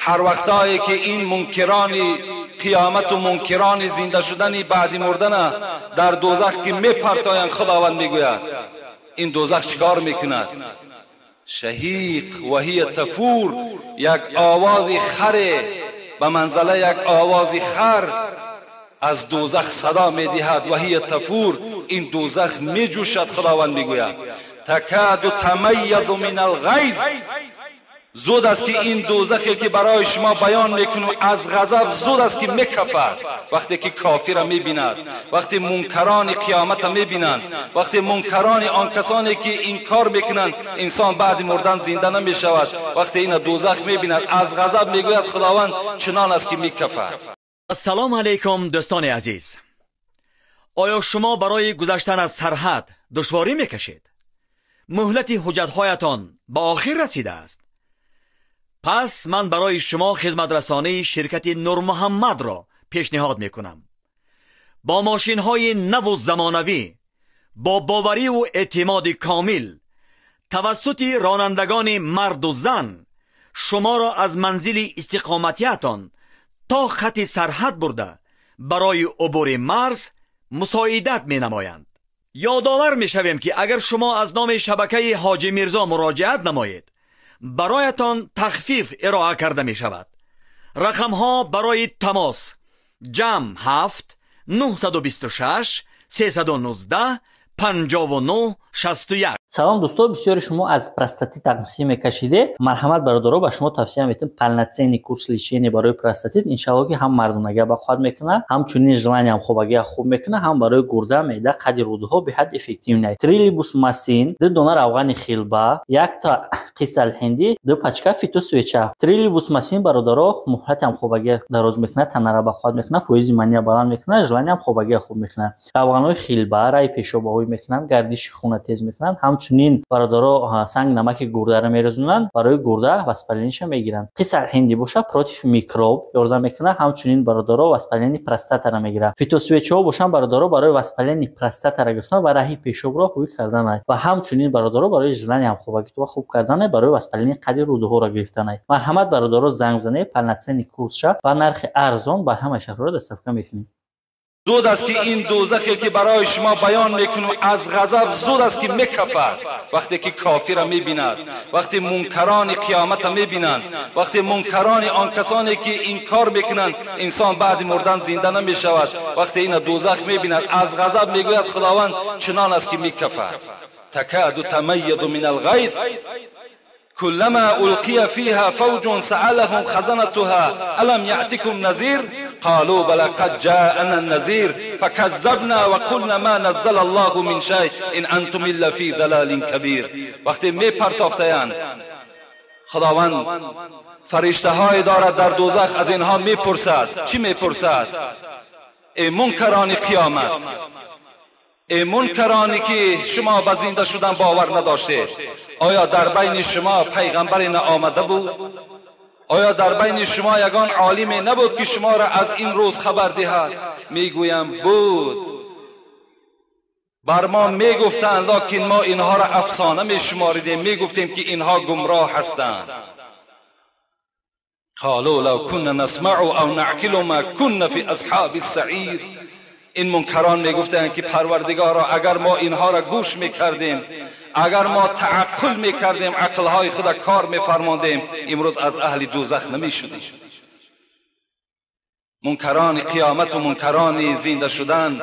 Ҳар вақтое ки ин мункирони қиёмату мункирони зинда шудани баъди мурдана дар дӯзах ки мепартоянд, Худованд мегӯяд ин дӯзах чикор мекунад? Шаҳиқ ва ҳия тафур, як овози харе ба манзала як овози хар аз дӯзах садо медиҳад. Ва ҳия тафур, ин дӯзах меҷӯшад. Худованд мегӯяд такаду тамайязу мин алғайз, зуд аст ки ин дӯзахе ки барои шумо баён мекунам аз ғазаб зуд аст ки мекафад. Вақте ки кофира мебинад, вақте мункарони қиёмата мебинанд, вақте мункарони он касоне ки инкор мекунанд инсон баъди мурдан зинда намешавад, вақте ина дӯзах мебинад аз ғазаб мегӯяд Худованд чунон аст ки мекафад. Ассалому алайкум дӯстони азиз. Оё шумо барои гузаштан аз сарҳад душворӣ мекашед? Муҳлати ҳуҷҷатҳоятон ба охир расидааст? Пас ман барои шумо хизматрасонии ширкати Нурмуҳаммадро пешниҳод мекунам. Бо мошинҳои наву замонавӣ, бо бовариву эътимоди комил, тавассути ронандагони марду зан шуморо аз манзили истиқоматиятон то хати сарҳад бурда барои убури марз мусоидат менамоянд. Ёдовар мешавем, ки агар шумо аз номи шабакаи Ҳоҷи Мирзо муроҷиат намоед, бароятон тахфиф ироа карда мешавад. Рақамҳо барои тамос: ҷамъ 7 926 319 59 61. Салом дӯсто, бисёри шумо аз простатит тақсим мекашиде. Марҳамат бародаро, ба шумо тавсия метем полноценный курс лечения барои простатит. Иншалло ки ҳам мардонагия бақувват мекунад, ҳамчунин желаниям хобагия хуб мекунад, ҳам барои гурда, меъда, қади рӯдаҳо беҳад эффективный. Трилибус масин, 2 дона равғани хилба, якта қисалҳиндӣ, 2 пачка фитосвеча. Трилибус масин бародаро муҳлатиам хобагия дароз мекунад, танара бақувват мекунад, фоизи мания баланд мекунад, желаниям хобагия хуб мекунад. Равғанҳои хилба раи пешобаҳоӣ мекунанд, гардиши хуна тез мекунанд, ҳамчунин бародаро санг намаки гурдаро мерезонанд, барои гурда воспалениша мегиранд. Қисалҳиндӣ боша против микроб ёрдам мекунад, ҳамчунин бародаро воспалени простатаро мегирад. Фитосвечаҳо бошанд бародаро барои воспалени простатаро гирифтан ва раҳи пешобро ҳуй кардан ва ҳамчунин бародаро барои желани ҳамхобагитро хуб кардан, барои воспалени қади рӯдаҳоро гирифтан. Марҳамат бародаро, занг бизанед, полноценный курсша ба нархи арзон ба ҳамаи шаҳрҳоро доставка мекунем. Зуд аст ки ин дӯзахе ки барои шумо баён мекунам аз ғазаб зуд аст ки мекафад. Вақте ки кофира мебинад, вақте мункарони қиёмата мебинанд, вақте мункарони он касоне ки инкор мекунанд инсон баъди мурдан зинда намешавад, вақте ина дӯзах мебинад аз ғазаб мегӯяд Худованд чунон аст ки мекафад. Такаду тамайязу мин алғайз كلما ألقي فيها فوج سألهم خزنتها ألم يأتكم نذير قالوا بلى قد جاءنا النذير فكذبنا وقلنا ما نزل الله من شيء إن أنتم إلا في ضلال كبير. وقتی می پرتافتیان خداوند فرشته های دارد در دوزخ، از اینها می پرسد. چی می پرسد؟ ای منکران قیامت، ای منکرانی که شما به زنده شدن باور نداشتید، آیا در بین شما پیغمبر نآمده بود؟ آیا در بین شما یگان عالمی نبود که شما را از این روز خبر دهد؟ میگویم بود. بر ما میگفتند، لکن ما اینها را افسانه میشماریدیم، میگفتیم که اینها گمراه هستند. قالوا لو كنا نسمع او نعقل ما كنا فی اصحاب السعیر. این منکران میگفتند که پروردگارا اگر ما اینها را گوش میکردیم، اگر ما تعقل میکردیم، عقلهای خود کار میفرماندیم، امروز از اهل دوزخ نمیشدیم. منکران قیامت و منکران زنده شدن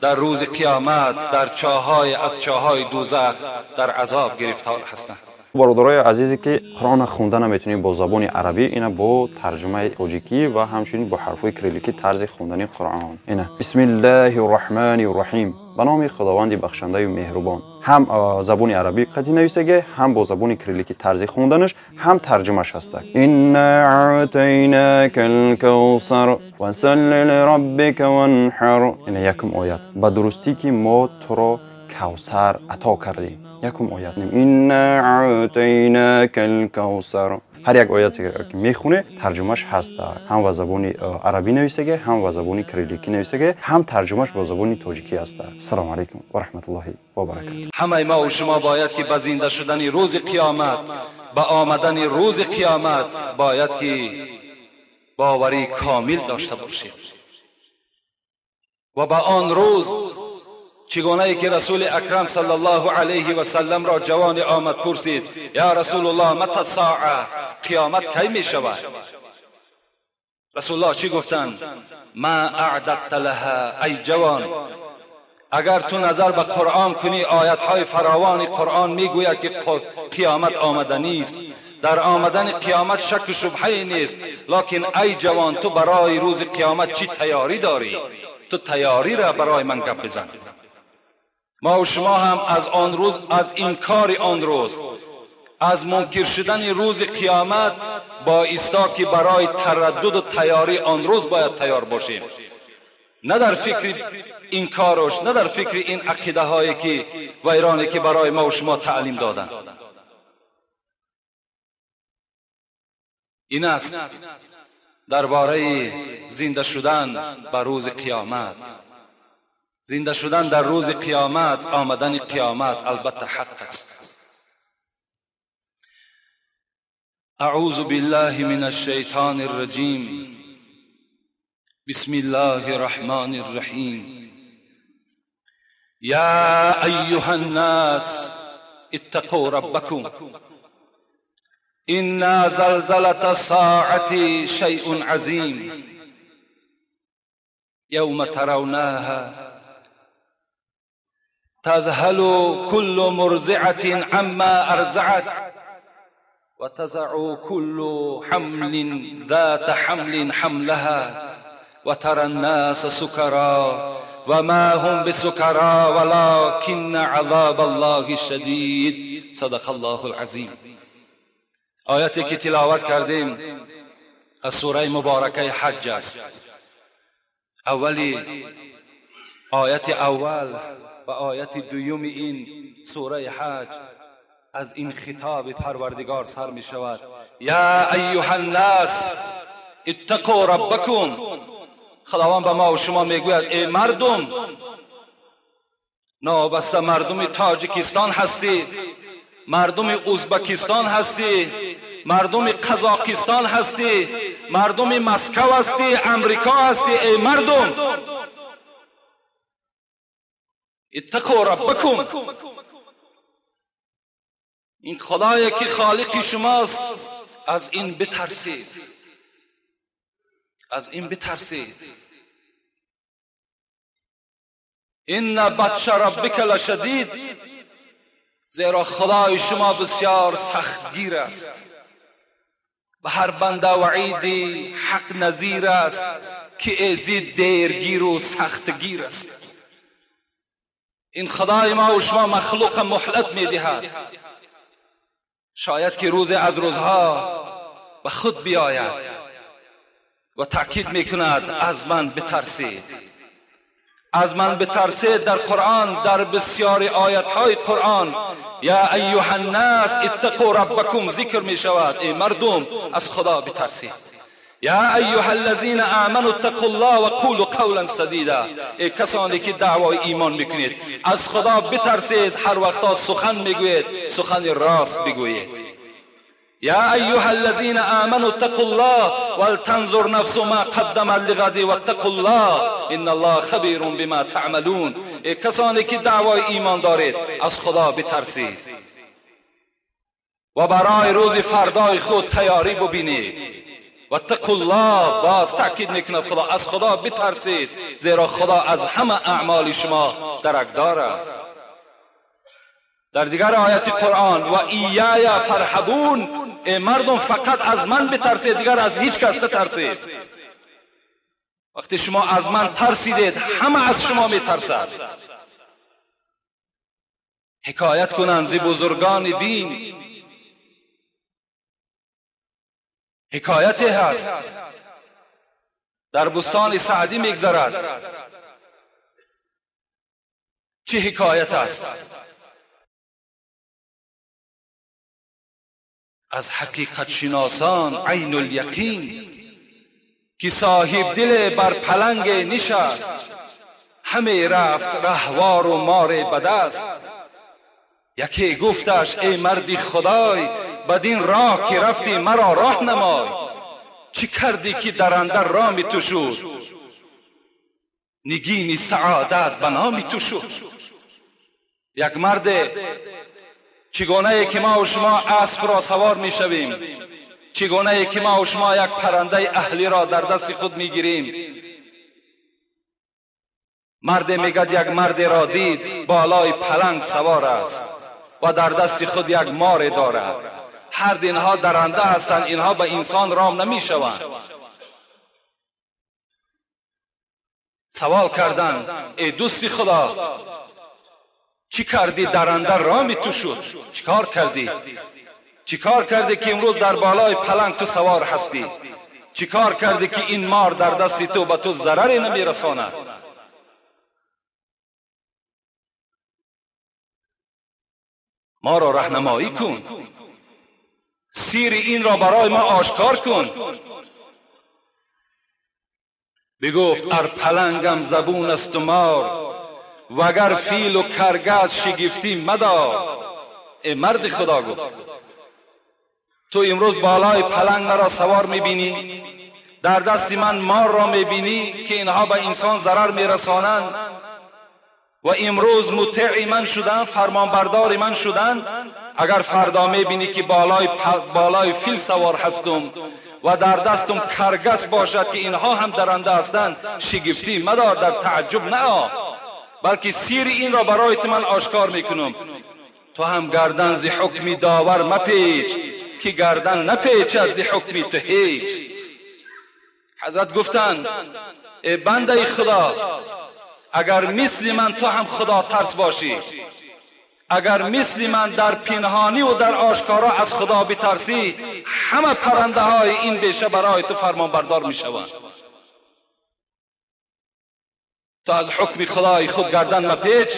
در روز قیامت در چاهای از چاهای دوزخ در عذاب گرفتار هستند. Бародарои азизе ки Қуръонро хонда наметавонед бо забони арабӣ, ина бо тарҷумаи тоҷикӣ ва ҳамчунин бо ҳарфҳои кирилликӣ тарзи хондани Қуръон. Ина бисмиллаҳи рраҳмани рраҳим, ба номи Худованди бахшандаю меҳрубон. Ҳам забони арабӣ қатъи нависаге, ҳам бо забони кирилликӣ тарзи хонданаш, ҳам тарҷумаш ҳаста. Инна аътайнака алкавсар фасалли лираббика ванҳар. Ина якум оят. Ба дурустӣ ки мо туро кавсар ато кардем. Якум оят. Инна аътайнака алкавсар. Ҳар як ояте ки мехоне тарҷумаш ҳаст, ҳам ба забони арабӣ нависаге, ҳам ба забони кирилликӣ нависаге, ҳам тарҷумаш бо забони тоҷикӣ ҳаст. Ассалому алайкум ва раҳматуллоҳи ва баракатуҳ. Ҳамаи мо ва шумо бояд ки ба зинда шудани рӯзи қиёмат, به آمدن روز قیامت باید که باوری کامل داشته باشیم. و به آن روز چگونه که رسول اکرم صلی الله علیه و سلم را جوان آمد پرسید یا رسول الله متى الساعه، قیامت کی می شود؟ رسول الله چی گفتند؟ ما اعددت لها. ای جوان، اگر تو نظر به قرآن کنی، آیت‌های فراوان قرآن میگوید که قیامت آمدنی است، در آمدن قیامت شک و شبهه نیست، لکن ای جوان تو برای روز قیامت چی تیاری داری؟ تو تیاری را برای من گپ بزن. ما و شما هم از آن روز، از انکار آن روز، از منکر شدن روز قیامت با ایستا که برای تردد و تیاری آن روز باید تیار باشیم، نه در فکر انکارش، نه در فکر این عقیده هایی که ویرانی که برای ما و شما تعلیم دادن. این است درباره زنده شدن بر روز قیامت. زنده شدن در روز قیامت، آمدن قیامت البته حق است. اعوذ بالله من الشیطان الرجیم، بسم الله الرحمن الرحیم. یا ایها الناس اتقوا ربکم إن زلزلة الساعة شيء عظيم يوم ترونها تذهل كل مرضعة عما أرضعت وتضع كل حمل ذات حمل حملها وترى الناس سكرى وما هم بسكرى ولكن عذاب الله شديد. صدق الله العظيم. آیتی که تلاوت کردیم از سوره مبارکه حج است. اولی آیت اول و آیت دوم این سوره حج از این خطاب پروردگار سر می شود: یا ایها الناس اتقوا ربکم. خداوند به ما و شما میگوید ای مردم، نابسته مردم تاجیکستان هستید، مردم ازبکستان هستی، مردم قزاقستان هستی، مردم مسکو هستی، امریکا هستی، ای مردم اتقوا ربکم. این خدایی که خالق شماست از این بترسید، از این بترسید. ان بطش ربک لشدید، زیرا خدای شما بسیار سختگیر است، به هر بنده وعیدی حق نظیر است که ازی دیرگیر و سختگیر است. این خدای ما و شما مخلوق مهلت میدهد، شاید که روز از روزها به خود بیاید و تأکید میکند از من بترسید، از من بترسید. در قرآن، در بسیار آیت های قرآن یا ایها الناس اتقوا ربکم ذکر می شود. ای مردم از خدا بترسید. یا ایها الذین آمنوا اتقوا الله و قولوا قولا سدیدا. ای کسانی که دعوای ایمان میکنید از خدا بترسید، هر وقتا سخن میگویید سخن راست بگویید. یا ایها الذین آمنوا اتقوا الله ولتنظر نفس ما قدمت لغد واتقوا الله ان الله خبیر بما تعملون. ای کسانی که دعوای ایمان دارید از خدا بترسید و برای روز فردای خود تیاری ببینید. واتقوا الله، باز تاکید میکند خدا، از خدا بترسید زیرا خدا از همه اعمال شما درکدار است. در دیگر آیت قرآن و ایای فرهبون، ای مردم فقط از من بترسید، دیگر از هیچ کس نترسید. وقتی شما از من ترسیدید همه از شما میترسد. حکایت کنند ز بزرگان دین، حکایتی هست در بستان سعدی میگذرد. چه حکایت است؟ از حقیقت شناسان عین الیقین که صاحب دل بر پلنگ نشست، همه رفت رهوار و مار بدست. یکی گفتش ای مردی خدای بدین راه که رفتی مرا راه نمای. چی کردی که درنده رامی تو شد، نگینی سعادت به نامی تو شد. یک مرد چگونه که ما و شما اسب را سوار می شویم، چگونه که ما و شما یک پرنده اهلی را در دست خود می گیریم، مرد میگد یک مرد را دید بالای پلنگ سوار است و در دست خود یک مار دارد. هر اینها درنده هستند، اینها به انسان رام نمی شوند. سوال کردند ای دوستی خدا، چی کردی درنده رامی تو شد؟ چیکار کردی؟ چیکار کردی که امروز در بالای پلنگ تو سوار هستی؟ چیکار کردی که این مار در دست تو به تو ضرری نمیرساند؟ ما را راهنمایی کن، سیر این را برای ما آشکار کن. بگفت ار پلنگم زبون است و مار، وگر فیل و کرگس شگفتی مدار. ای مرد خدا، گفت تو امروز بالای پلنگ مرا سوار میبینی، در دست من مار را میبینی که اینها به انسان ضرر میرسانند و امروز مطیع من شدن، فرمانبردار من شدن. اگر فردا میبینی که بالای فیل سوار هستم و در دستم کرگس باشد که اینها هم درنده هستند، شگفتی مدار، در تعجب نه، بلکه سیر این را برای تو من آشکار میکنم. تو هم گردن ز حکمی داور مپیچ، که گردن نپیچد ز حکمی تو هیچ. حضرت گفتند ای بنده خدا، اگر مثل من تو هم خدا ترس باشی، اگر مثل من در پنهانی و در آشکارا از خدا بترسی، همه پرنده های این بیشه برای تو فرمانبردار می شوند. تو از حکم خدای خود گردن مپیچ،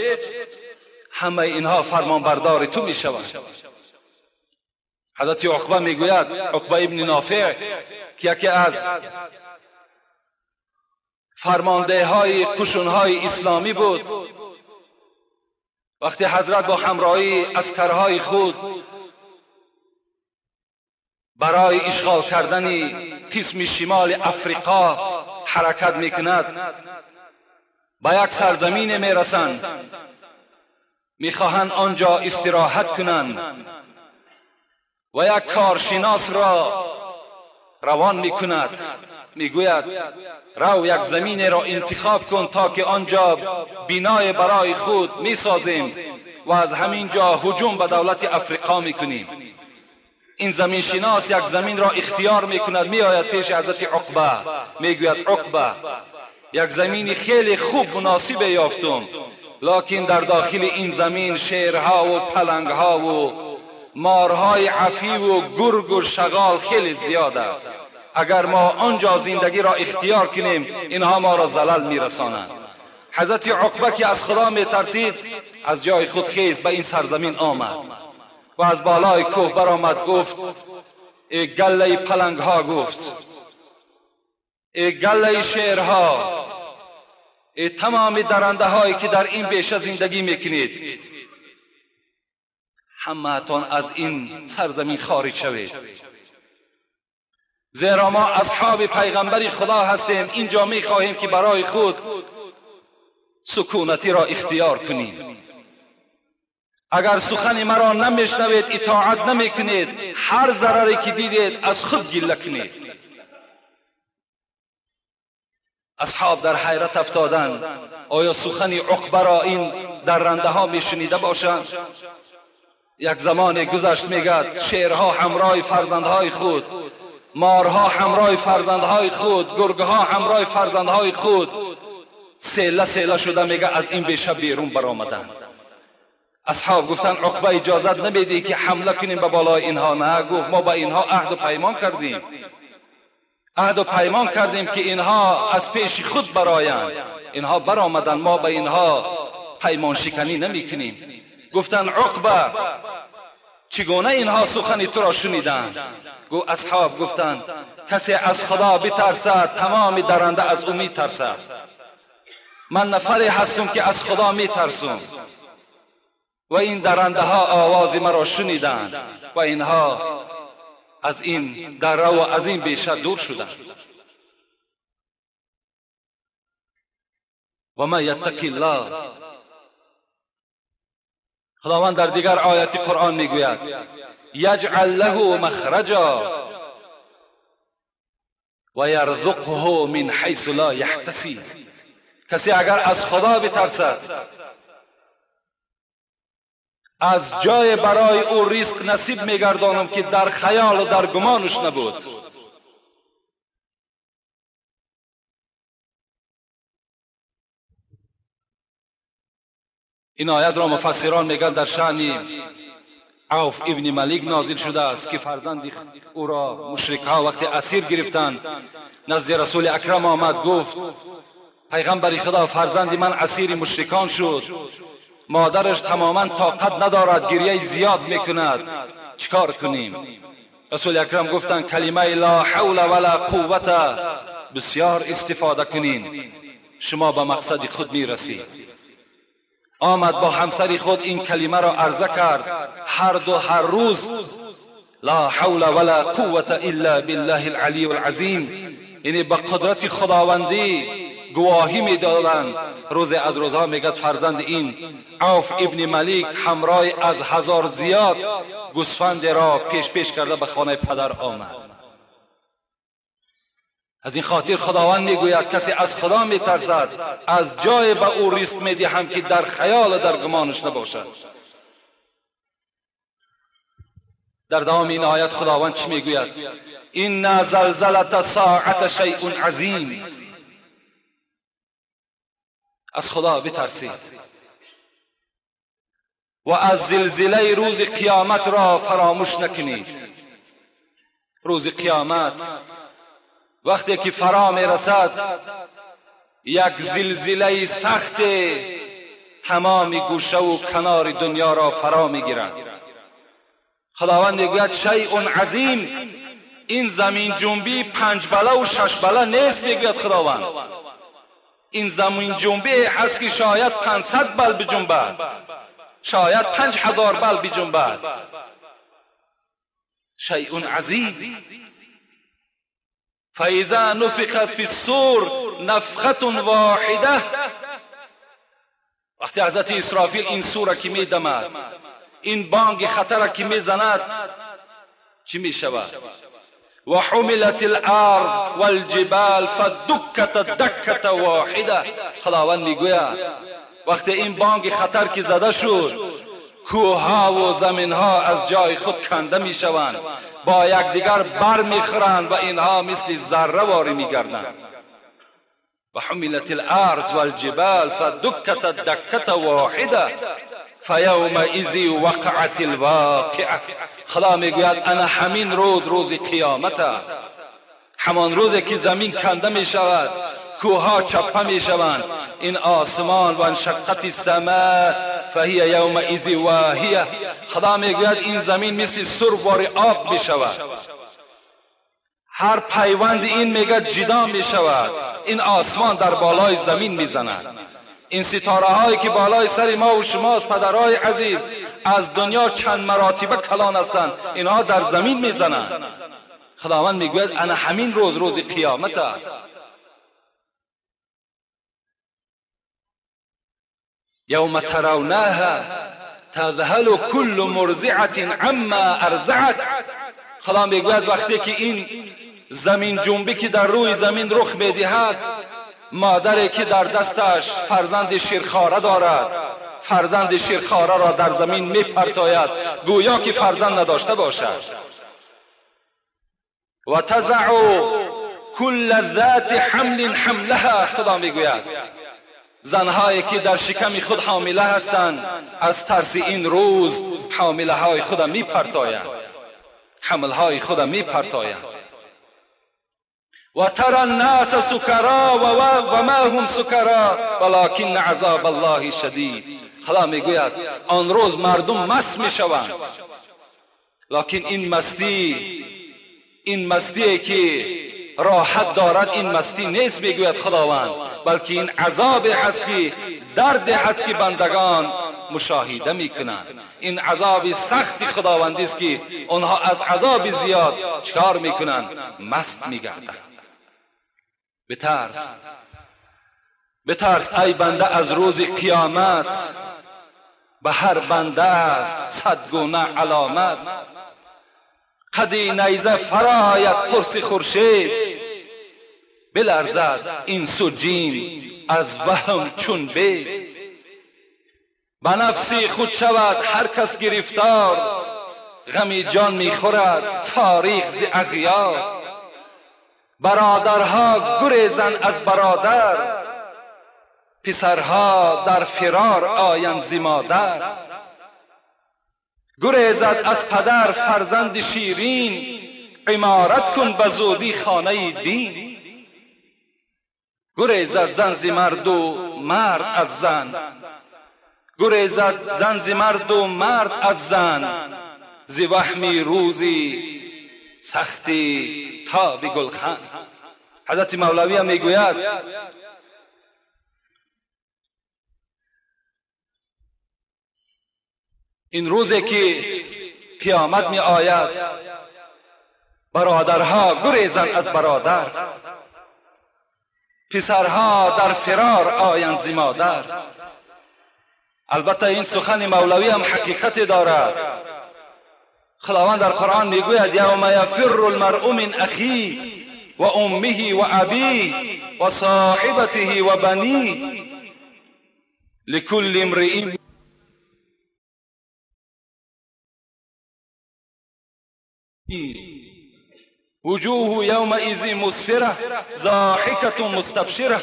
همه اینها فرمانبردار تو می شوند. حضرت عقبه می گوید، عقبه ابن نافع که یکی از فرمانده های قشون های اسلامی بود، وقتی حضرت با همراهی عسکرهای خود برای اشغال کردن قسم شمال افریقا حرکت میکند، به یک سرزمین میرسند، میخواهند آنجا استراحت کنند و یک کارشناس را روان میکند، میگوید رو یک زمین را انتخاب کن تا که آنجا بنای برای خود میسازیم و از همین جا هجوم به دولت افریقا میکنیم. این زمین شناس یک زمین را اختیار میکند، میآید پیش حضرت عقبه، میگوید عقبه یک زمین خیلی خوب مناسب یافتم، لکن در داخل این زمین شیرها و پلنگها و مارهای عفی و گرگ و شغال خیلی زیاد است. اگر ما آنجا زندگی را اختیار کنیم اینها ما را زلل میرسانند. حضرت عقبه که از خدا میترسید از جای خود خیز به این سرزمین آمد و از بالای کوه برآمد، گفت ای گله پلنگ ها، گفت ای گله شیرها، ای تمام درنده هایی که در این بیشه زندگی میکنید، همه‌تان از این سرزمین خارج شوید، زیرا ما اصحاب پیغمبر خدا هستیم، اینجا میخواهیم که برای خود سکونتی را اختیار کنیم. اگر سخن مرا نمیشنوید، اطاعت نمیکنید، هر ضرری که دیدید از خود گله کنید. اصحاب در حیرت افتادند، آیا سخن عقبه را این درنده ها میشنیده باشند؟ یک زمان گذشت، میگد شیرها همراه فرزندهای خود، مارها همراه فرزندهای خود، گرگها همراه فرزندهای خود سیله سیله شده، میگه از این بیشه بیرون برآمدند. اصحاب گفتند عقبه اجازت نمیدی که حمله کنیم به بالای اینها؟ نه، گفت ما با اینها عهد و پیمان کردیم، عهد و پیمان کردیم که اینها از پیش خود برآیند، اینها برآمدند، ما به اینها پیمان شکنی نمیکنیم. گفتند عقبه چگونه اینها سخن تو را شنیدند؟ گو اصحاب گفتند کسی از خدا بترسد تمام درنده از او میترسد. من نفری هستم که از خدا میترسم و این درنده ها آواز مرا شنیدند. و اینها از این دره و از این بیشه دور شدند. و ما یتقی الله. خداوند در دیگر آیت قرآن میگوید یجعل له مخرجا و یرزقه من حیث لا یحتسب. کسی اگر از خدا بترسد از جای برای او رزق نصیب میگردانم که در خیال و در گمانش نبود. این آیت را مفسران میگن در شأن عوف ابن مالک نازل شده است که فرزند او را مشرک ها وقتی اسیر گرفتند نزد رسول اکرم آمد، گفت پیغمبر خدا فرزند من اسیر مشرکان شد، مادرش تماما طاقت ندارد، گریه زیاد میکند، چیکار کنیم؟ رسول اکرم گفتند کلمه لا حول ولا قوت بسیار استفاده کنین، شما به مقصد خود میرسید. آمد با همسر خود این کلمه را عرضه کرد، هر دو هر روز لا حول ولا قوت الا بالله العلی العظیم، یعنی با قدرت خداوندی گواهی میدادند. روز از روزها میگد فرزند این عوف ابن مالک همراه از 1000 زیاد گوسفند را پیش پیش کرده به خانه پدر آمد. از این خاطر خداوند میگوید کسی از خدا میترسد از جای به او رزق میدهم که در خیال و در گمانش نباشد. در دوام این آیت خداوند چی میگوید؟ این زلزلة الساعة شیء عظیم. از خدا بترسید و از زلزله روز قیامت را فراموش نکنید. روز قیامت وقتی که فرا میرسد یک زلزله سخت تمام گوشه و کنار دنیا را فرا میگیرند. خداوند میگوید شیء عظیم، این زمین جنبی 5 بله و 6 بله نیست. میگوید خداوند این زمین جنبی هست که شاید 500 بل بجنبد، شاید 5000 بل بجنبد. شیء عظیم. فاذا نفخ فی الصور نفخة واحده. وقتی حضرت اسرافیل این صور که میدمد، این بانگ خطر که میزند، چی میشود؟ و حملت الارض والجبال فدکت دکة واحده. خداوند میگوید وقتی این بانگ خطر که زده شد، کوهها و زمینها از جای خود کنده میشوند، با یکدیگر بر میخورند و اینها مثل ذره واری میگردند. و حملت الارض والجبال فدکت دکة واحده فیومئذ وقعت الواقعه. خدا میگوید انا همین روز، روز قیامت است، همان روزی که زمین کنده میشود، کوهها چپه میشوند، این آسمان و انشقت السماء فهی یومئذ واهیه. خدا میگوید این زمین مثل سرب آب میشود، هر پیوند این میگه جدا میشود، این آسمان در بالای زمین میزند. این ستاره هایی که بالای سر ما و شماست پدرای عزیز، از دنیا چند مراتبه کلان هستند، اینها در زمین میزنند. خداوند میگوید انا همین روز، روز قیامت است. یوم ترونها تذهل كل مرضعة عما ارضعت. خدا میگوید وقتی که این زمین جنبی که در روی زمین رخ میدهد، مادری که در دستش فرزند شیرخواره دارد، فرزند شیرخواره را در زمین میپرتاید، گویا که فرزند نداشته باشد. و تضع كل ذات حمل حملها. خدا میگوید زنهایی که در شکم خود حامله هستند، از ترس این روز حامله های خود میپرتایند، حملهای خود میپرتایند. و ترى الناس سکرا و ما هم سکرا ولكن عذاب الله شدید. خدا میگوید آن روز مردم مست میشوند، لکن این مستی، این مستی که راحت دارد، این مستی نیست میگوید خداوند، بلکه این عذاب هست که درد هست که بندگان مشاهده میکنند. این عذاب سخت خداوندی است که آنها از عذاب زیاد چکار میکنند؟ مست میگردند. بترس، بترس ای بنده از روز قیامت، به هر بنده است 100 گونه علامت. قد نیزه فراید قرص خورشید، بلرزد انس و جین از وهم چون بید. به نفسی خود شود هر کس گرفتار، غم جان میخورد فارغ ز اغیار. برادرها گریزند از برادر، پسرها در فرار آیند ز مادر. گریزد از پدر فرزند شیرین، عمارت کن به زودی خانه دین. گریزد زن ز مرد و مرد از زن، گریزد زن ز مرد و مرد از زن، ز وهمی روزی سختی تا به گلخن. حضرت مولوی هم میگوید این روزی که قیامت می آید، برادرها گریزند از برادر، پسرها در فرار آیند ز مادر. البته این سخن مولوی هم حقیقت دارد. خداوند در قرآن میگوید یوم یفر المرء من اخیه و امه و ابیه و صاحبته و بنیه لکل امرئ وجوه يومئذ مسفرة ضاحكة مستبشرة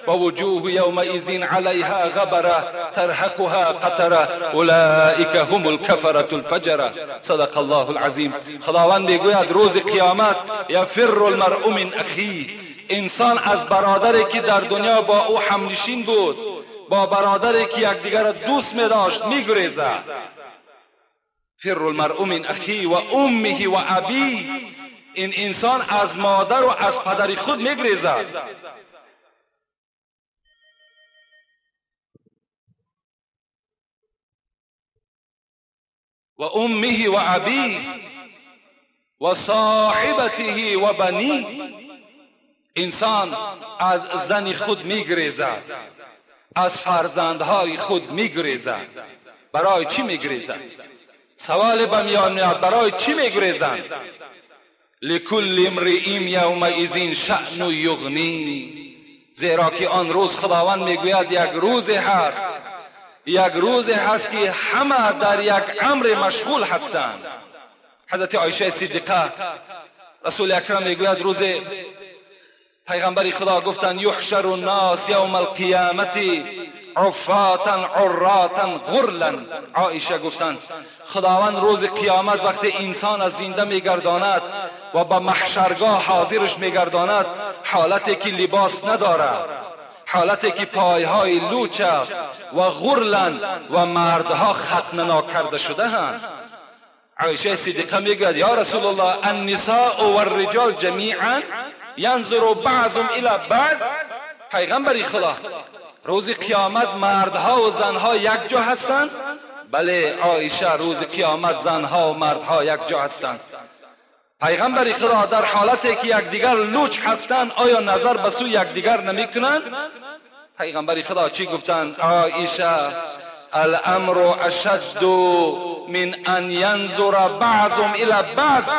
ووجوه يومئذ عليها غبرة ترهقها قترة أولئك هم الكفرة الفجرة. صدق الله العظیم. خداوند میگوید روز قیامت یفر المرء من اخیه، انسان از برادری که در دنیا با او همنشین بود، با برادری که یکدیگر را دوست می‌داشت میگریزد. فر المرء من اخیه و امه و ابیه، این انسان از مادر و از پدر خود میگریزد. و امه و ابیه و صاحبته و بنیه، انسان از زن خود میگریزد، از فرزندهای خود میگریزد. برای چی میگریزد؟ سوال به میان میاد، برای چی میگریزند؟ لکل امرئ یومئذ شأن یغنی، زیرا که آن روز خداوند میگوید یک روز هست، یک روز هست که همه در یک امر مشغول هستند. حضرت عایشه صدیقه رسول اکرم میگوید روز پیغمبر خدا گفتند یحشر الناس یوم القیامت عفاتا عراتا غرلا. عایشه گفتند خداوند روز قیامت وقتی انسان از زنده میگرداند و به محشرگاه حاضرش میگرداند، حالتی که لباس ندارد، حالتی که پایهای لوچ است و غرلا و مردها ختنه ناکرده شده هند. عایشه صدیقه میگوید یا رسول الله النساء والرجال جمیعا ینظر بعضهم الی بعض. پیغمبر خدا روز قیامت مردها و زنها یک جا هستند؟ بله عایشه، روز قیامت زنها و مردها یک جا هستند. پیغمبر خدا در حالتی که یکدیگر لوچ هستند آیا نظر به سوی یکدیگر نمی کنند؟ پیغمبر خدا چی گفتند؟ عایشه الامر اشد من ان ینظر بعضهم الی بعض.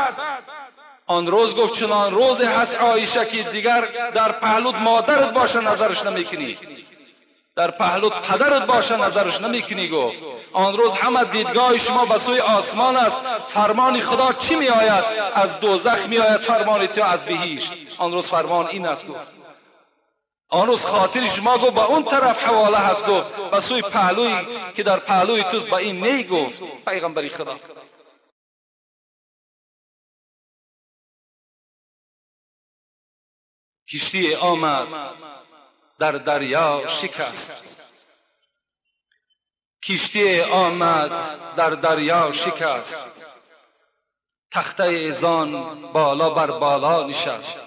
آن روز گفت چنان روز هست عایشه که دیگر در پهلوت مادرت باشه نظرش نمیکنی، در پهلوت پدرت باشه نظرش نمیکنی. گفت آن روز همه دیدگاه شما به سوی آسمان است، فرمان خدا چی می آید؟ از دوزخ می آید فرمان تو، از بهشت. آن روز فرمان این است. گفت آن روز خاطر شما گفت به اون طرف حواله هست، گفت به سوی پهلوی که در پهلوی توست به این نی. گفت پیغمبر خدا کشتی آمد در دریا شکست، کشتی آمد در دریا شکست، تخته زان بالا بر بالا نشست،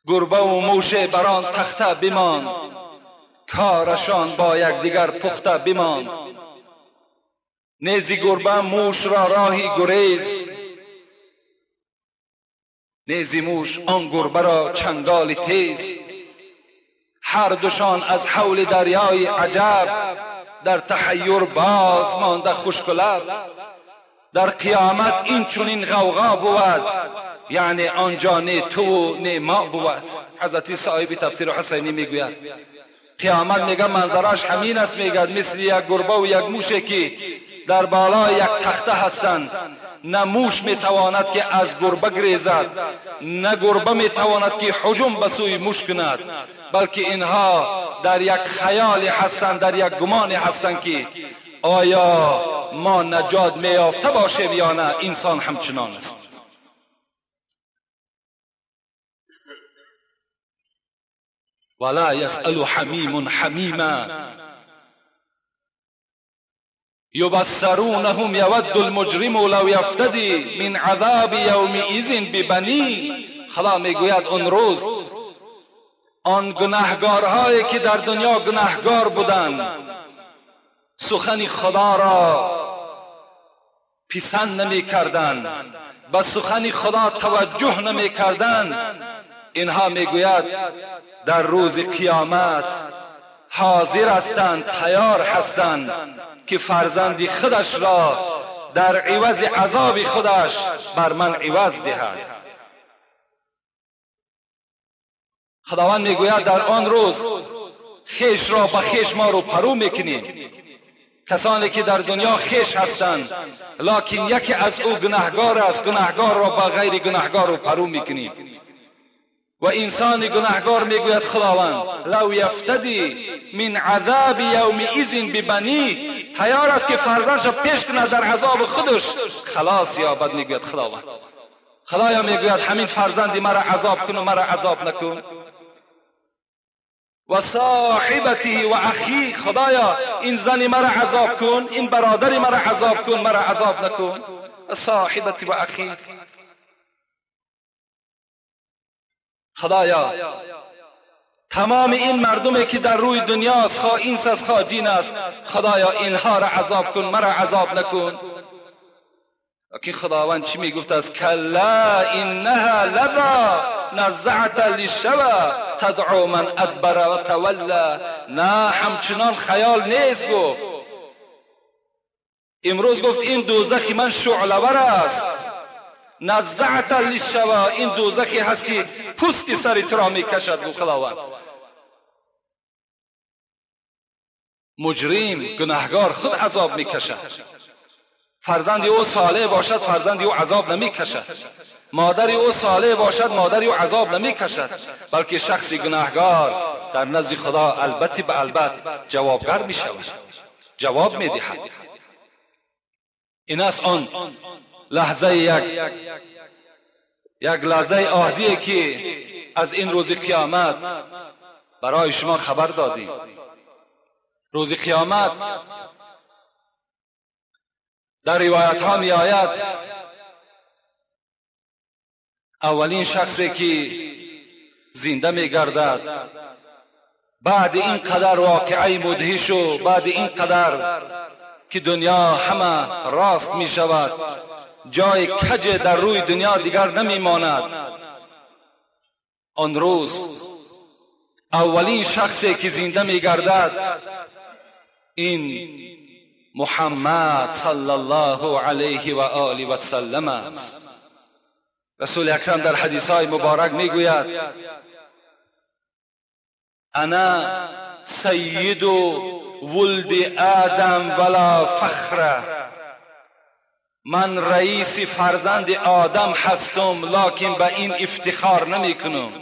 گربه و موش بر آن تخته بماند، کارشان با یکدیگر پخته بماند. Нези гурба муш ро роҳи гурез, нези муш он гурба ро чанголи тез. Ҳар душон аз ҳавли дарёи аҷаб, дар таҳайюр боз монда хушку лаб. Дар қиёмат ин чунин ғавғо бувад, яъне онҷо не туву не мо бувад. Ҳазрати соҳиби тафсири Ҳусайнӣ мегӯяд қиёмат мега манзараш ҳамин аст, мегӯяд мисли як гурбаву як муше ки дар болои як тахта ҳастанд. На муш метавонад ки аз гурба грезад, на гурба метавонад ки ҳуҷум ба сӯи муш кунад, балки инҳо дар як хаёле ҳастанд, дар як гумоне ҳастанд ки оё мо наҷот меёфта бошем ё на. Инсон ҳамчунон аст. ولا يسأل حميم حميما يبصرونهم يود المجرم لو يفتدي من عذاب يومئذ ببنيه. خدا میگوید اون روز آن گناهگارهایی که در دنیا گناهگار بودند، سخن خدا را پسند نمیکردند، به سخن خدا توجه نمیکردند، اینها میگوید در روز قیامت حاضر هستند، تیار هستند که فرزند خودش را در عوض عذاب خودش بر من عوض دهد. خداوند میگوید در آن روز خیش را به خیش ما رو پرو میکنیم. کسانی که در دنیا خیش هستند لکن یکی از او گناهگار است، گناهگار را با غیر گناهگار رو پرو میکنیم. و انسان گناهگار میگوید خداوند لو یفتدی من عذاب یومئذ ببنی، تیار است که فرزندش پیش کند در عذاب خودش خلاص یابد. میگوید خداوند، خدایا میگوید همین فرزندی مرا عذاب کن و مرا عذاب نکن. و صاحبته و اخی، خدایا این زنی مرا عذاب کن، این برادری مرا عذاب کن، مرا عذاب نکن. صاحبتی و اخی، خدایا تمام این مردمی که در روی دنیاست، خواه انس است خواه جین است، خدایا اینها را عذاب کن، مرا عذاب نکن. لکن خداوند چی میگفت است؟ کلا انها لظی نزعة للشوی تدعو من ادبر و تولی. نه، همچنان خیال نیست. گفت امروز گفت این دوزخ من شعله‌ور است، نزعت للشوا، این دوزخی هست که پوست سر تو را میکشد. گفت خداوند مجرم گناهگار خود عذاب میکشد. فرزند او صالح باشد فرزند او عذاب نمیکشد، مادر او صالح باشد مادر او عذاب نمیکشد، بلکه شخص گناهگار در نزد خدا البته به البته جوابگر میشود، جواب میدهد. این است آن لحظه، یک لحظه عادیه که از این روز قیامت برای شما خبر دادیم. روز قیامت در روایت ها می آید اولین شخصی که زنده می گردد بعد این قدر واقعه مدهش و بعد این قدر که دنیا همه راست می شود، جای کج در روی دنیا دیگر نمی ماند، آن روز اولین شخصی که زنده می گردد این محمد صلی الله علیه و آله و سلم است. رسول اکرم در حدیث های مبارک می گوید انا سید ولد آدم ولا فخر، من رئیس فرزند آدم هستم لکن به این افتخار نمی کنم.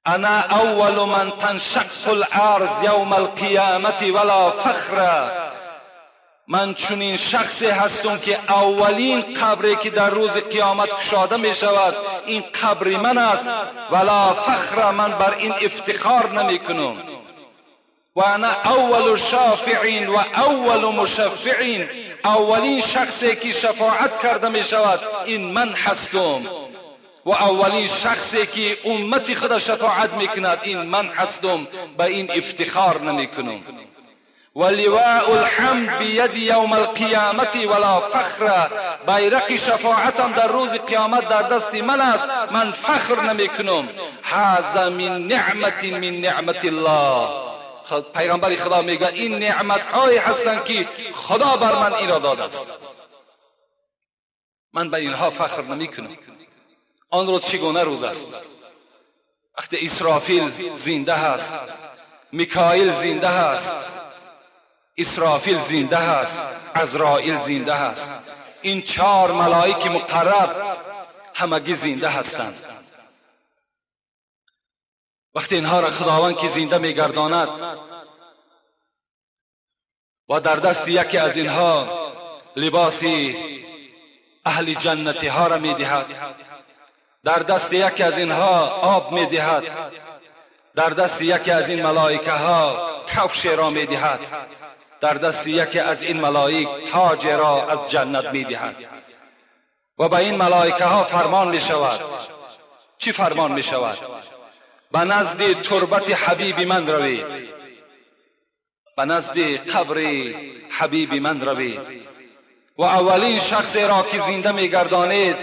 انا اول من تنشق الارض یوم القیامت ولا فخر، من چنین شخصی هستم که اولین قبری که در روز قیامت کشاده می شود این قبر من است، ولا فخر، من بر این افتخار نمی کنم. و انا اول شافع و اول مشفع، اولین شخصی که شفاعت کرده می شود این من هستم، و اولین شخصی که امت خود شفاعت میکند این من هستم، به این افتخار نمی کنم. و لواء الحمد بید یوم القیامت ولا فخر. بیرق شفاعتم در روز قیامت در دست من است، من فخر نمی کنم. هذا من نعمت من نعمت الله. پیغمبر خدا میگه این نعمت های هستند که خدا بر من این را داده است، من به اینها فخر نمی کنم. آن روز چگونه روز است؟ وقتی اسرافیل زنده هست، میکائیل زنده هست، اسرافیل زنده هست، عزرائیل زنده هست، این 4 ملائک مقرب همگی زنده هستند. وقتی اینها را خداوند که زنده میگرداند و در دست یکی از اینها لباس اهل جنتی ها را میدهد، در دست یکی از اینها آب میدهد، در دست یکی از این ملائکه ها کفش را میدهد، در دست یکی از این ملائک تاج را از جنت میدهد و به این ملائکه ها فرمان میشود. چی فرمان میشود؟ به نزد تربت حبیب من روید، به نزد قبر حبیب من روید و اولین شخص را که زنده میگردانید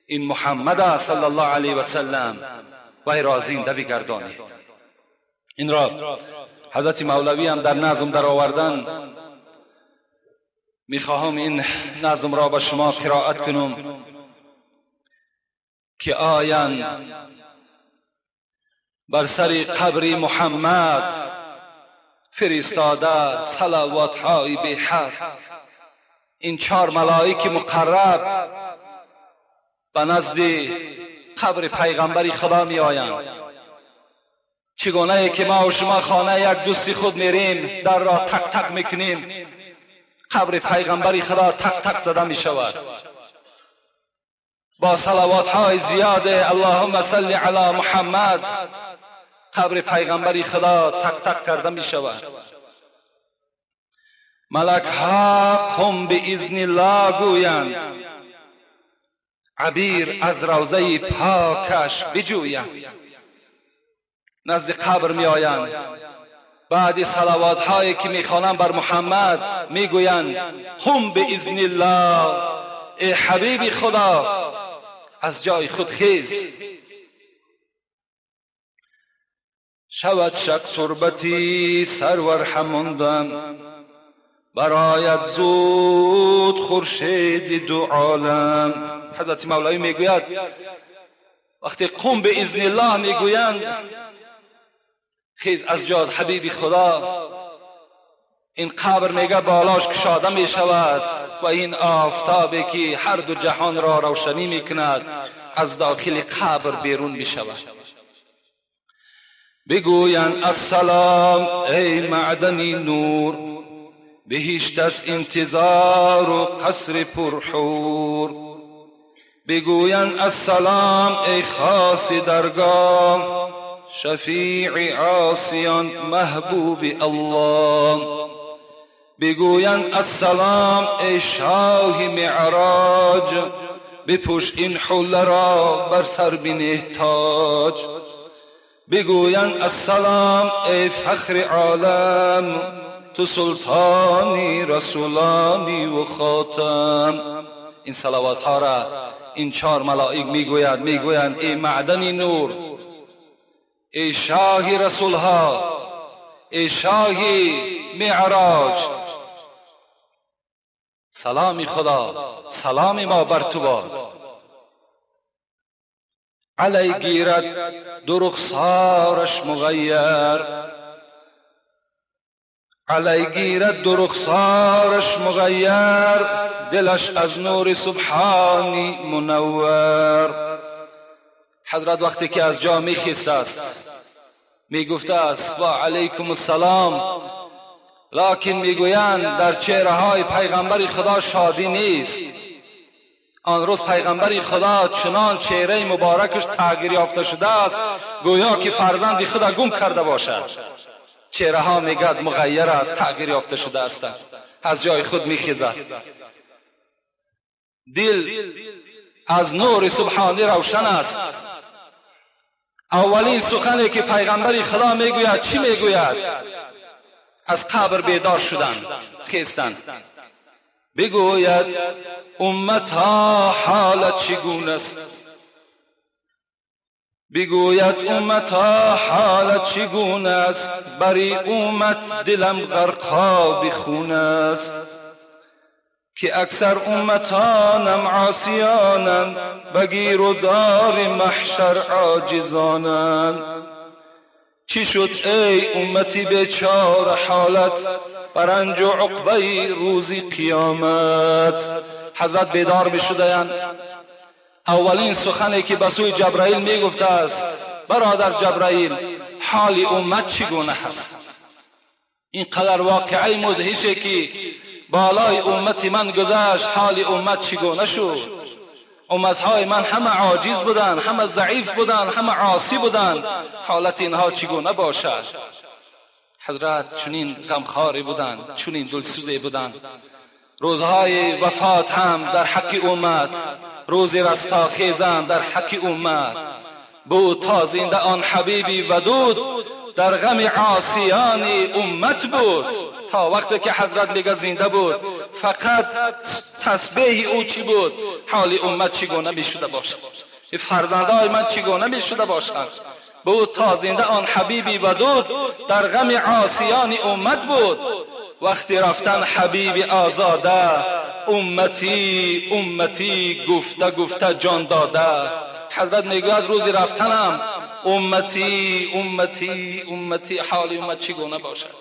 این محمد صلی الله علیه و سلم، وی را زنده بگردانید. این را حضرت مولوی هم در نظم در آوردن. میخواهم این نظم را به شما قرائت کنم که آیند بر سر قبر محمد فرستاده صلوات های بی حد. این 4 ملائک مقرب به نزد قبر پیغمبر خدا می آیند. چگونه که ما و شما خانه یک دوستی خود میریم، در را تق تق میکنیم، قبر پیغمبر خدا تق تق زده می شود با صلوات های زیاد اللهم صل علی محمد. قبر پیغمبر خدا تق تق کرده می شود. ملک ها قم باذن الله گویند، عبیر از روضه پاکش بجویند. نزد قبر می آیند، بعد صلوات هایی که می خوانند بر محمد می گویند قم باذن الله، ای حبیب خدا از جای خود خیز. شود شق تربتی سرور هماندم، برایت زود خورشید دو عالم. حضرت مولوی میگوید وقتی قم به اذن الله میگویند خیز از جاد حبیب خدا، این قبر میگه بالاش کشاده میشود و این آفتابی که هر دو جهان را روشنی میکند از داخل قبر بیرون میشود. بگویند السلام ای معدن نور، بهشت از انتظار و قصر پرحور. بگویند السلام ای خاص درگاه، شفیع عاصیان محبوب الله. بگویند السلام ای شاه معراج، بپوش این حله را بر سر بنه تاج. بگویند السلام ای فخر عالم، تو سلطانی رسولانی و خاتم. این صلوات ها را این 4 ملائک میگوید، میگویند ای معدن نور، ای شاه رسول ها، ای شاه معراج، سلام خدا سلام ما بر تو باد. علی گیرد دو رخسارش مغیر، علی گیرد دو رخسارش مغیر، دلش از نور سبحانی منور. حضرت وقتی که از جا میخیست است میگفته است و علیکم السلام، لکن میگویند در چهره های پیغمبر خدا شادی نیست. آن روز پیغمبر خدا چنان چهره مبارکش تغییر یافته شده است گویا که فرزند خدا گم کرده باشد. چهره ها میگد مغیر است، تغییر یافته شده است. از جای خود میخیزد، دل از نور سبحانی روشن است. اولین سخنی که پیغمبر خدا میگوید چی میگوید؟ از قبر بیدار شدن خیستند. بگوید امتها حالت چگونه است؟ بگوید امتها حالت چگونه است؟ بری امت دلم غرقاب خون است. که اکثر امتانم عاصیانند، بگیر و دار محشر عاجزانند. چی شد ای امتی بیچاره حالت، برنج و عقبه روزی قیامت. حضرت بیدار می شدند. اولین سخنی که به سوی جبرائیل می گفته است: برادر جبرائیل، حال امت چگونه هست؟ اینقدر واقعه مدهشه که بالای امت من گذشت، حال امت چگونه شد؟ امتهای من همه عاجز بودند، همه ضعیف بودند، همه عاصی بودند، حالت اینها چگونه باشد؟ حضرت چنین غمخواری بودند، چنین دلسوزی بودند. روزهای وفات هم در حق امت، روز رستاخیز هم در حق امت بود. تا زنده آن حبیبی ودود، در غم عاصیان امت بود. تا وقتی که حضرت میگه زنده بود، فقط تسبیح او چی بود؟ حال امت چگونه میشده باشد؟ فرزندای من چگونه میشده باشند؟ بود تا زنده آن حبیبی ودود، در غم عاصیان امت بود. وقتی رفتن حبیب آزاده، امتی امتی گفته گفته جان داده. حضرت میگوید روزی رفتنم امتی امتی امتی، حال امت چگونه باشد؟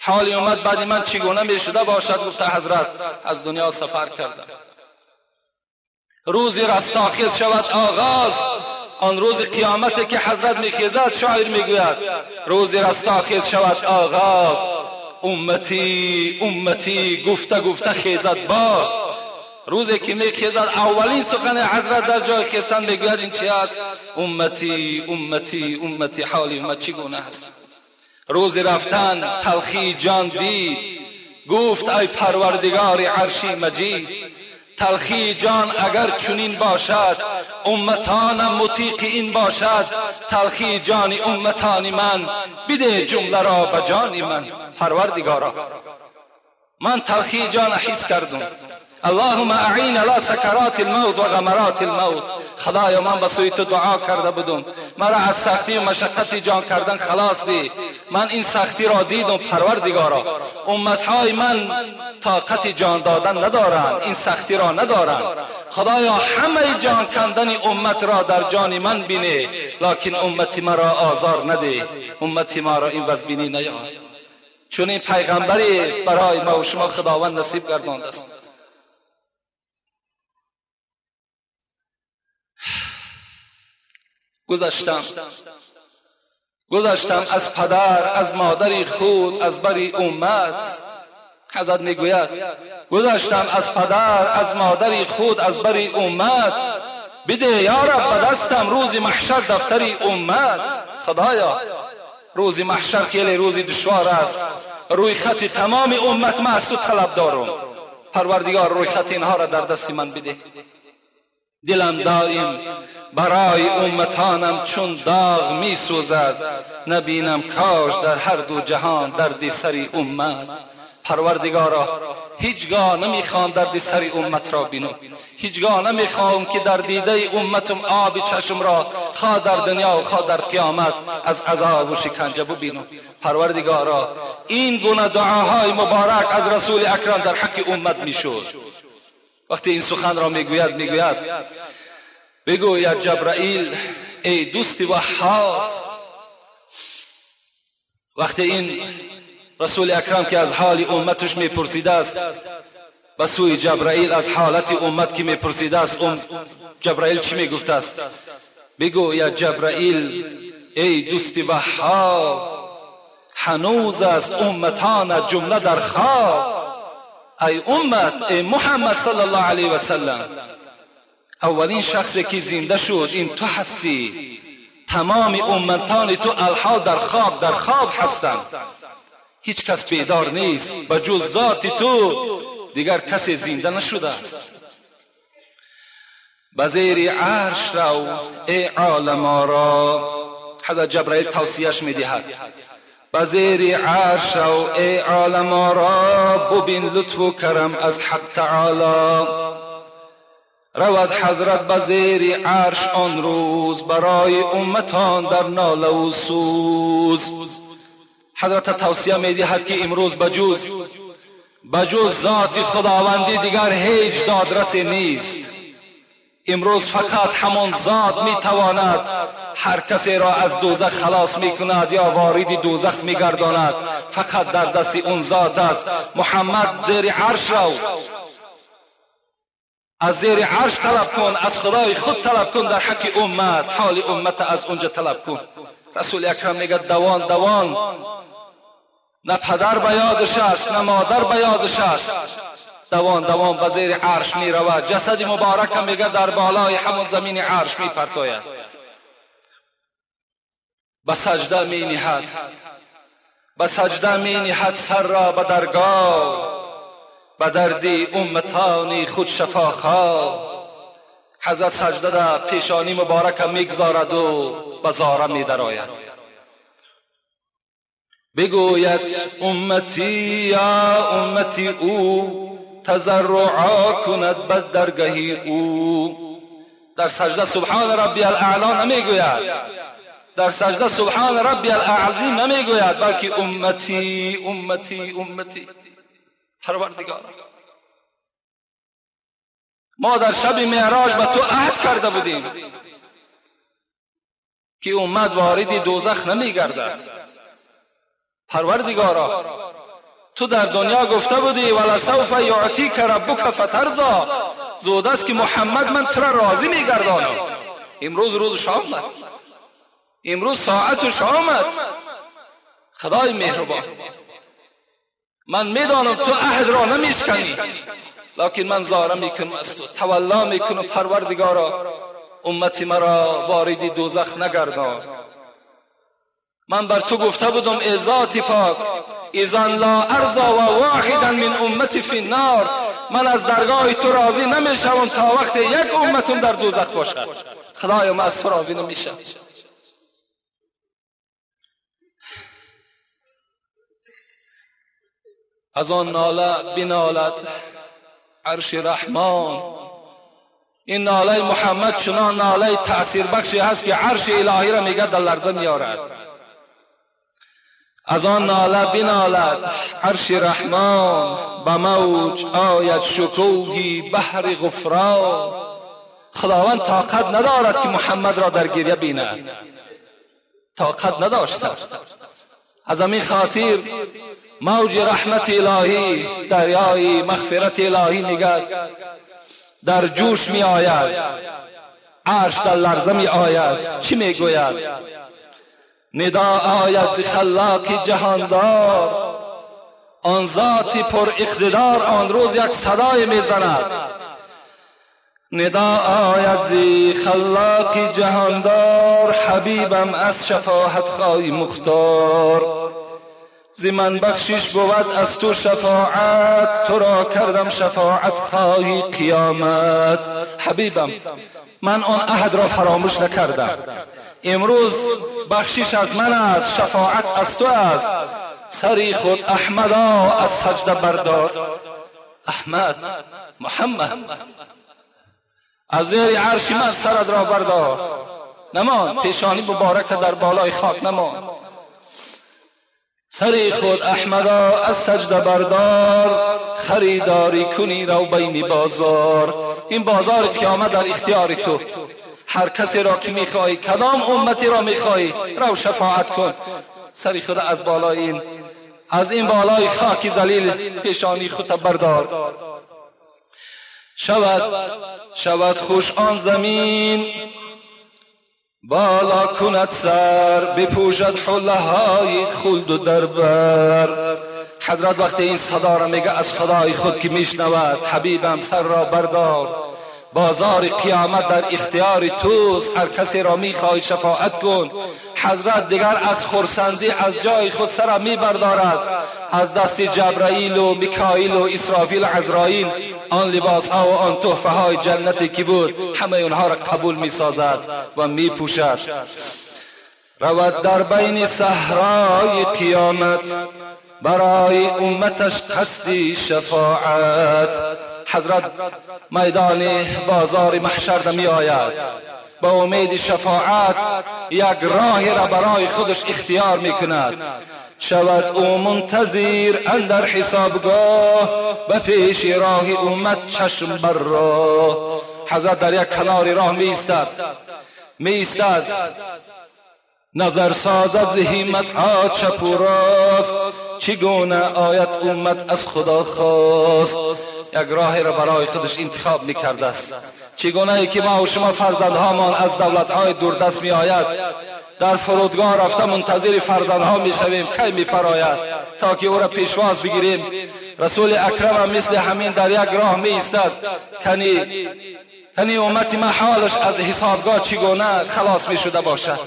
حال امت بعد من چگونه میشده باشد؟ گفته حضرت از دنیا سفر کردم. روزی رستاخیز شود آغاز، آن روز قیامت که حضرت میخیزد. شاعر میگوید روزی رستاخیز شود آغاز، امتی امتی گفته گفته خیزد باز. روزی که میخیزد اولین سخن حضرت در جای خیستن میگوید این چی است؟ امتی امتی امتی، حال امت چگونه است؟ روز رفتن تلخی جان دید، گفت ای پروردگار عرشی مجید. تلخی جان اگر چنین باشد، امتانم مطیق این باشد. تلخی جان امتان من، بده جمله را به جان من. پروردگارا من تلخی جان حس کردم. اللهم اعین علی سکرات الموت و غمرات الموت. خدایا من به سوی تو دعا کرده بودم، مرا از سختی و مشقت جان کردن خلاص دی. من این سختی را دیدم پروردگارا. امتهای من طاقت جان دادن ندارند، این سختی را ندارند. خدایا همه جان کندن امت را در جان من بینه، لکن امت مرا آزار نده، امت ما را این وضع بینی نیار. چون این پیغمبری برای ما و شما خداوند نصیب گردانده است. گذشتم از پدر، از مادر خود، از بری امت. حضرت میگوید گذشتم از پدر، از مادر خود، از بری امت. بده یا رب به دستم روز محشر دفتری امت. خدایا روز محشر خیلی روز دشوار است، روی خط تمام امت من از تو طلب دارم. پروردگار روی خط اینها را در دست من بده. دلم دائم برای امتانم چون داغ می سوزد، نبینم کاش در هر دو جهان درد سری امت. پروردگارا هیچگاه نمیخوام درد سری امت را بینم، هیچگاه نمیخوام که در دیده امتم آب چشم را خواه در دنیا و خواه در قیامت از عذاب و شکنجه ببینم. پروردگارا این گونه دعاهای مبارک از رسول اکرم در حق امت میشد. وقتی این سخن را میگوید، میگوید بگوید جبرائیل ای دوست وهاب. وقتی این رسول اکرم که از حال امتش میپرسیده است، به سوی جبرائیل از حالت امت که میپرسیده است، جبرائیل چی میگفته است؟ بگوید جبرائیل ای دوست وهاب، هنوز است امتان جمله در خواب. ای امت، ای محمد صلی الله علیه و سلم، اولین شخصی که زنده شد این تو هستی. تمام امتان تو الحال در خواب، در خواب هستند. هیچ کس بیدار نیست به جز ذات تو، دیگر کسی زنده نشده است. به زیر عرش رو ای عالم آرا. حضرت جبرائیل توصیهش میدهد به زیر عرش رو ای عالم آرا، ببین لطف و کرم از حق تعالی. رود حضرت به زیر عرش آن روز، برای امتان در ناله و سوز. حضرت توصیه میدهد که امروز بجز ذات خداوندی دیگر هیچ دادرسی نیست. امروز فقط همان ذات میتواند هر کسی را از دوزخ خلاص میکند یا وارد دوزخ میگرداند. فقط در دست اون ذات است. محمد زیر عرش رو، از زیر عرش طلب کن، از خدای خود طلب کن در حق امت، حال امت از اونجا طلب کن. رسول اکرم میگه دوان دوان، نه پدر به یادش است نه مادر به یادش است. دوان دوان به زیر عرش می رود. جسد مبارک میگه در بالای همون زمین عرش می پرتاید. به سجده می نهد، به سجده می نهد سر را به درگاه، به دردی امتانی خود شفاخواه. حضرت سجده در پیشانی مبارک میگذارد و به زاره می درآید. بگوید امتی یا امتی او، تضرعا کند به درگهی او. در سجده سبحان ربی الاعلی نمیگوید، در سجده سبحان ربی الاعظیم نمیگوید، بلکه امتی امتی امتی. پروردگار ما در شب معراج به تو عهد کرده بودیم که امت وارد دوزخ نمیگردد. پروردگارا تو در دنیا گفته بودی ولسوف یعطیک ربک فترضی، زود است که محمد من تو را راضی میگردانم. امروز روز شام آمد، امروز ساعت شام آمد. خدای مهربان من میدانم تو عهد را نمیشکنی، لکن من زاره میکنم از تو، تولا میکنم. پروردگارا امت مرا وارد دوزخ نگردان. من بر تو گفته بودم ای ذات پاک، اذن لا ارضی و واحدا من امتی فی النار، من از درگاه تو راضی نمیشوم تا وقت یک امتم در دوزخ باشد. خدایا من از تو راضی نمیشم. از آن ناله بنالد عرش رحمان. این ناله محمد چنان ناله تأثیر بخشی هست که عرش الهی را میگه در لرزه میارد. از آن ناله بنالد عرش رحمان، به موج آید شکوهی بحر غفران. خداوند طاقت ندارد که محمد را در گریه بیند، طاقت نداشته. از همین خاطر موج رحمت الهی، دریای مغفرت الهی میگد در جوش می آید، عرش در لرزه می آید. چی میگوید؟ ندا آید ز خلاق جهاندار، آن ذات پر اقتدار آن روز یک صدای میزند. ندا آید ز خلاق جهاندار، حبیبم از شفاعت خواهی مختار. ز من بخشش بود از تو شفاعت، تو را کردم شفاعت خواهی قیامت. حبیبم من آن عهد را فراموش نکردم. امروز بخشش از من است، شفاعت از تو است. سری خود احمدا از سجده بردار. احمد محمد از زیر عرش من سرت را بردار. نمان پیشانی مبارک در بالای خاک نمان. سری خود احمدا از سجده بردار، خریداری کنی رو بین بازار. این بازار قیامت در اختیار تو. هر کسی را که میخواهی، کدام امتی را میخواهی، رو شفاعت کن. سری خود از بالای این، از این بالای خاک ذلیل پیشانی خود بردار. شود خوش آن زمین، بالا کند سر، بپوشد حله های خلد و دربر. حضرت وقتی این صدا را میگه از خدای خود که میشنود، حبیبم سر را بردار، بازار قیامت در اختیار توست، هر کسی را میخواهی شفاعت کن. حضرت دیگر از خرسندی از جای خود سر میبردارد، از دست جبرائیل و میکائیل و اسرافیل و عزرائیل آن لباس ها و آن تحفه های جنتی که بود همه اونها را قبول میسازد و میپوشد. رود در بین صحرای قیامت، برای امتش قصدی شفاعت. حضرت میدان بازار محشر می آید، با امید شفاعت یک راه را برای خودش اختیار می کند. شود او منتظر اندر حسابگاه، به پیش راه امت چشم بر راه. حضرت در یک کنار راه می ایستد، نظر سازد ز همت ها چپ و راست، چگونه آید امت از خدا خواست. یک راه را برای خودش انتخاب میکرده است. چگونه ای که ما و شما فرزندهامان از دولتهای دوردست می آید، در فرودگاه رفته منتظر فرزندها می شویم کی می فراید تا که او را پیشواز بگیریم. رسول اکرم مثل همین در یک راه می ایستد، کنی امت ما حالش از حسابگاه چگونه خلاص می شده باشد،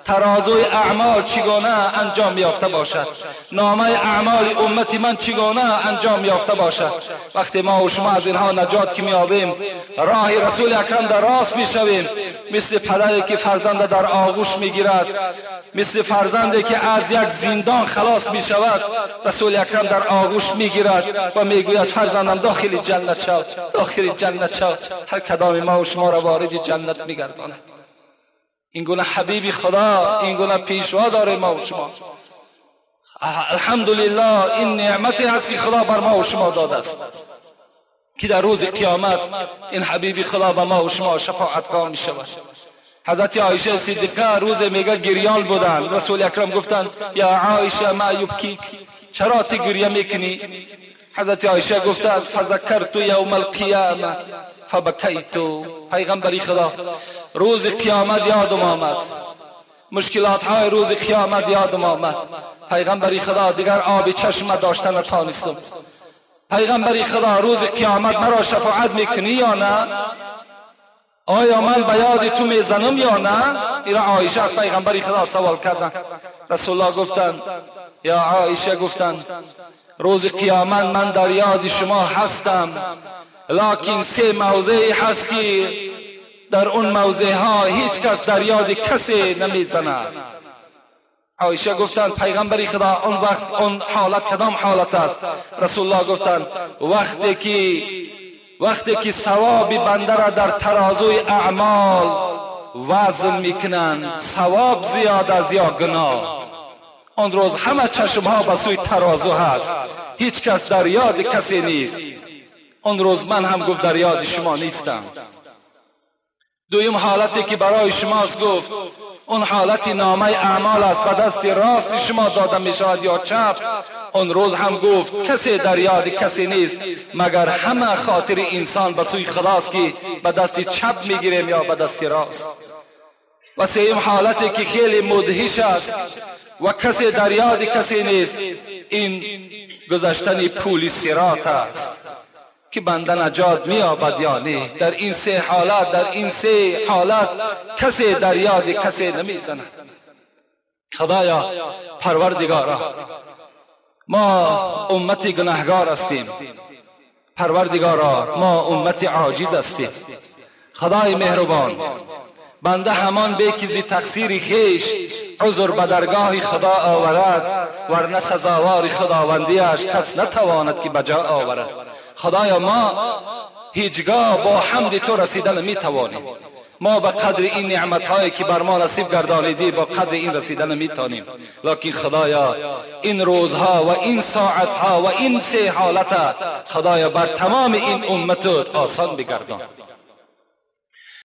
ترازوی اعمال چگونه انجام یافته باشد، نامه اعمال امت من چگونه انجام یافته باشد. وقتی ما و شما از اینها نجات که میابیم، راه رسول اکرم در راست میشویم، مثل پدری که فرزند در آغوش میگیرد، مثل فرزندی که از یک زندان خلاص میشود، رسول اکرم در آغوش میگیرد و میگوید فرزندم داخل جنت شو، داخل جنت شو. هر کدام ما و شما را وارد جنت میگرداند. این گونه حبیب خدا، این گونه پیشوا داره ما و شما. الحمدلله این نعمتی هست که خدا بر ما و شما داده است که در روز قیامت این حبیب خدا به ما و شما شفاعتگاه می شود. حضرت عایشه صدیقه روز میگه گریان بودن، رسول اکرم گفتند یا عایشه ما یبکیک، چرا تو گریه میکنی؟ حضرت عایشه گفتند فذکرت یوم القیامه فبکیت. پیغمبری خدا روز قیامت یادم آمد، مشکلات های روز قیامت یادم آمد. پیغمبری خدا دیگر آب چشم داشتن نتانستم. پیغمبری خدا روز قیامت مرا شفاعت میکنی یا نه؟ آیا من به یاد تو میزنم یا نه؟ این عایشه از پیغمبری خدا سوال کردن. رسول الله گفتند یا عایشه، گفتند روز قیامت من در یاد شما هستم، لکن سه موضعی هست که در اون موضع ها هیچ کس در یاد کسی نمیزند. عایشه گفتند پیغمبری خدا اون وقت اون حالت کدام حالت است؟ رسول الله گفتند وقتی که ثواب بنده را در ترازوی اعمال وزن میکنند، ثواب زیاد از یا گناه، آن روز همه چشم ها به سوی ترازو هست، هیچ کس در یاد کسی نیست. آن روز من هم گفت در یاد شما نیستم. دویم حالتی که برای شماست گفت اون حالت نامه اعمال است، به دست راست شما داده می شود یا چپ. اون روز هم گفت کسی در یاد کسی نیست مگر همه خاطر انسان به سوی خداست که به دست چپ میگیریم یا به دست راست. و سیم حالتی که خیلی مدهش است و کسی در یاد کسی نیست، این گذشتن پول صراط است که بنده نجات می‌یابد یا نه. در این سه حالت، در این سه حالت کسی در یاد کسی نمیزند. خدایا پروردگارا، ما امت گناهگار هستیم. پروردگارا ما امت عاجز هستیم. خدای مهربان، بنده همان به که ز تقصیر خویش عذر به درگاه خدا آورد، ورنه سزاوار خداوندیش کس نتواند که به جا آورد. خدایا ما هیچگاه با حمد تو رسیده نمیتوانیم. ما به قدر این نعمتهایی که بر ما نصیب گردانیدی با قدر این رسیده نمیتونیم. لکن خدایا این روزها و این ساعتها و این سه حالت خدایا بر تمام این امتت آسان بگردان.